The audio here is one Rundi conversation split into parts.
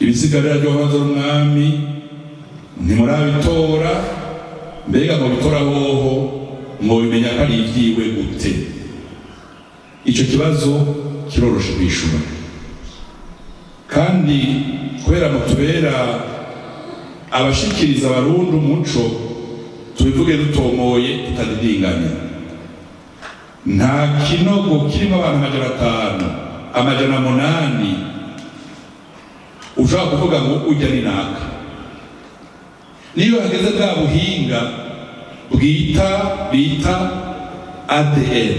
Ibisigarira ryo umwami ntimurabitora. Mbega ngo bitora hoho mwobimenya ko ari ibyiwe gute? Icyo kibazo kiroroshe kwishura, kandi kubera mutubera abashikiriza Abarundi umuco, tubivuge dutomoye, tutadidinganya. Nta kinogo kirimo abantu 500, 800 ushobora kuvuga ngo ujya ni naka. Niyo hageze bwa buhinga bwita bita ADN,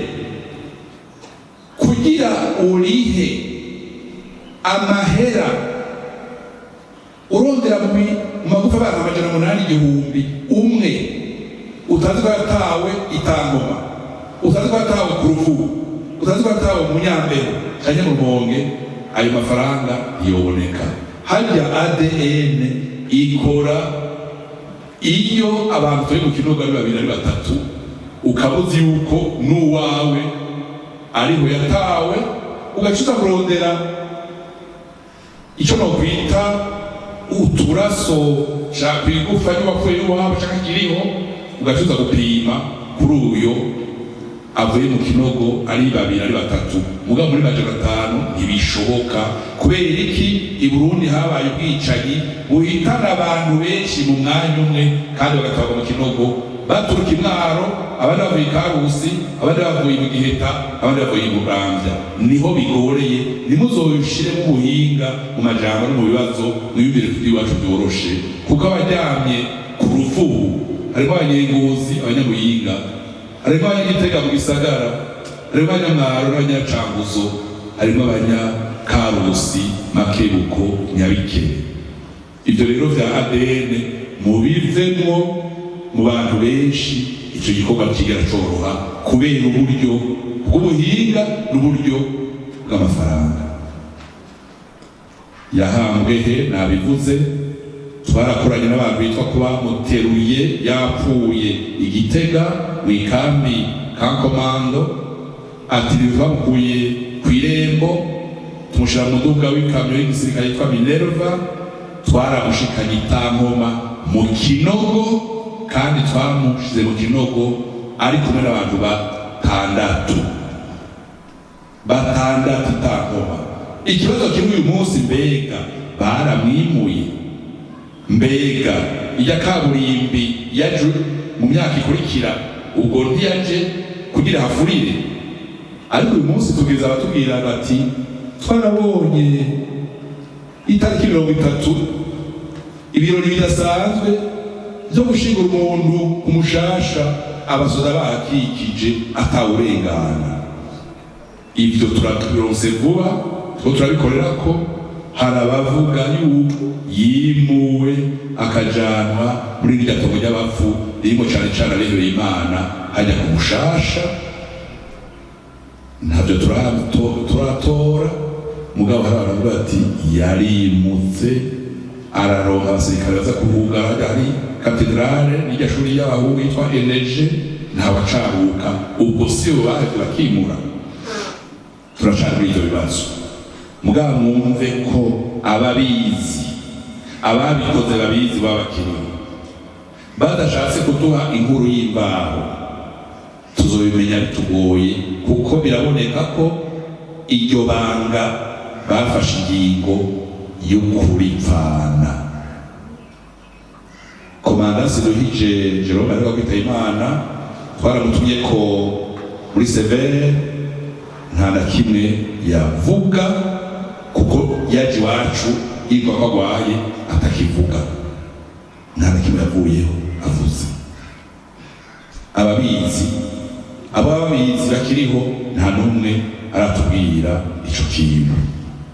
kugira urihe amahera urondera mu magufa abantu 800, 1000, umwe utazi ko yatawe itangoma, utazi ko yatawe ku Ruvubu, utazi ko yatawe mu Nyambeho canke mu Rumonge, ayo mafaranga ntiyoboneka. Harya ADN ikora iyo abantu turi mu kinogo ari babiri, ari batatu, ukaba uzi yuko n'uwawe ariho yatawe, ugaca uza kurondera icyo nokwita uturaso kwigufa ry'uwapfuye n'iwabo canke kiriho, ugaca uza gupima kuri uyo avuye mu kinogo, ari babiri, ari batatu. Mugabo muri 500 ntibishoboka. Kubera iki? I Burundi habaye ubwicanyi buhitana abantu benshi mu mwanya umwe, kandi bagatabwa mu kinogo baturuka i Mwaro, abandi bavuye i Karusi, abandi bavuye mu Giheta, abandi bavuye i Muramvya. Niho bigoreye. Ntimuzobishiremo ubuhinga mu majambo no mu bibazo, mwiyumvire ko iwacu byoroshe, kuko abaryamye ku Ruvubu harimo Abanyengozi, Abanyamuyinga, harimo Abanyagitega mu gisagara, harimo Abanyamwaro n'Abanyacanguzo, harimo Abanyakarusi, Makebuko, Nyabikere. Ibyo rero vya ADN mubivemwo. Mu bantu benshi icyo gikorwa kigera coroha kubera uburyo bw'ubuhinga n'uburyo bw'amafaranga. Yahambwe he? Nabivuze, twarakoranye n'abantu bitwa ko bamuteruye yapfuye Igitega mu ikambi kankomando, ati bamukuye ku irembo, tumushyira mu muduga w'ikamyo y'igisirikare yitwa Minerva, twaramushikanye itankoma mu kinogo, kandi twamushize mu kinogo ari kumwe n'abantu batandatu, batandatu itankoma. Ikibazo kimwe uyu munsi: mbega baramwimuye? Mbega ijya kaburimbi yaje mu myaka ikurikira, ubwo ntiyaje kugira hafurire? Ariko uyu munsi tugeze abatubwira bati twarabonye itariki 30 ibirori bidasanzwe byo gushingura umuntu ku Mushasha, abasoda bakikije atawurengana. Ibyo turabironse vuba, two turabikorera ko hari abavuga yuko yimuwe akajanwa muri rirya tongo ry'abapfu ririmo cane cane abihebeye Imana hajya ku Mushasha. Ntabyo turatora, mugabo hari abantu bavuga ati yarimutse, araronka abasirikare baza kuhugara hajya hari katedrale n'irya shuri y'abahungu yitwa Eneje, ntawacaruka. Ubwo si bo bahevye bakimura? Turacari muri ivyo bibazo. Mugabo mwumve ko ababizi, ababikoze babizi, baba bakiriho, badashatse kuduha inkuru y'imvaho, tuzobimenya bitugoye, kuko biraboneka ko iryo banga bafashe ingingo yo kuripfana. Commandant Siduhije Jerome aheruka kwitaba Imana, twaramutumye ko muri CVR, nta na kimwe yavuga, kuko yaje iwacu yitwa ko agwaye atakivuga. Nta na kimwe yavuyeho avuze. Ababizi, abo babizi bakiriho, nta n'umwe aratubwira ico kintu.